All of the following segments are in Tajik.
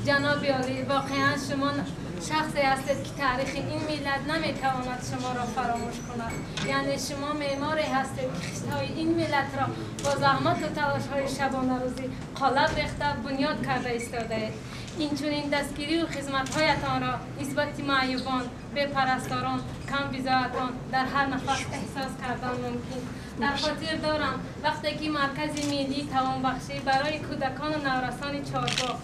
Ҷаноби олӣ, воқеан шумо шахсе ҳастед, ки таърихи ин миллат наметавонад шуморо фаромӯш кунад. Яъне шумо меъморе ҳастед, ки хиштҳои ин миллатро бо заҳмат ва талошҳои шабонарӯзӣ қолаб рехта, бунёд карда истодаед. Инчунин дастгирию хизматҳоятонро нисбати маъюбон, бепарасторон, камбизоатон дар ҳар нафас эҳсос кардан мумкин. Дар хотир дорам, вақте ки Маркази миллии тавонбахшӣ барои кӯдакону наврасони Чорбоғ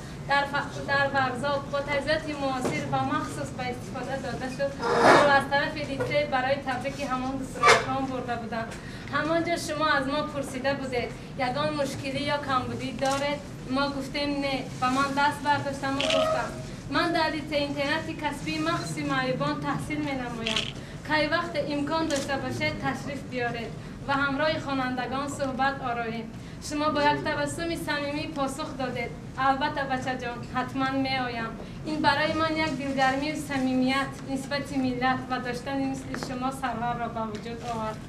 дар Варзоб бо таҷҳизоти муосир ва махсус ба истифода дода шуд, моро аз тарафи литсей барои табрики ҳамон дастурхон бурда буданд. Ҳамон ҷо шумо аз мо пурсида будед: «Ягон мушкилӣ ё камбудӣ доред?» Мо гуфтем: «Не». Ва ман даст бардоштаму гуфтам: «Ман дар литсей интернати касбии махсуси маъюбон таҳсил менамоям. Кай вақте имкон дошта бошед, ташриф биёред ва ҳамроҳи хонандагон суҳбат ороем». Шумо бо як табассуми самимӣ посух додед: «Албатта, бачаҷон, ҳатман меоям». Ин барои ман як дилгармию самимият нисбати миллат ва доштани мисли шумо сарварро ба вуҷуд овард.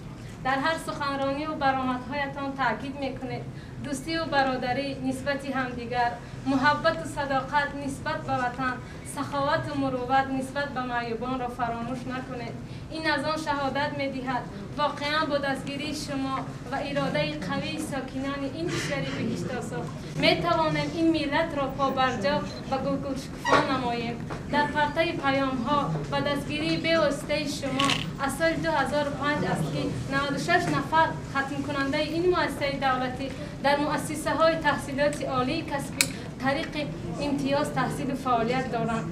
Дар ҳар суханронию баромадҳоятон таъкид мекунед: дӯстию бародарӣ нисбати ҳамдигар, муҳаббату садоқат нисбат ба ватан, саховату мурувват нисбат ба маъюбонро фаромӯш накунед. Ин аз он шаҳодат медиҳад, воқеан бо дастгирии шумо ва иродаи қавии сокинони ин кишвари биҳиштосо метавонем ин миллатро побарҷо ва гулгулшукуфон намоем. Дар партаи паёмҳо ба дастгирии бевоситаи шумо аз соли 2005 аст, ки 96 нафар хатмкунандаи ин муассисаи давлатӣ дар муассисаҳои таҳсилоти олии касбӣ тариқи имтиёз таҳсилу фаъолият доранд.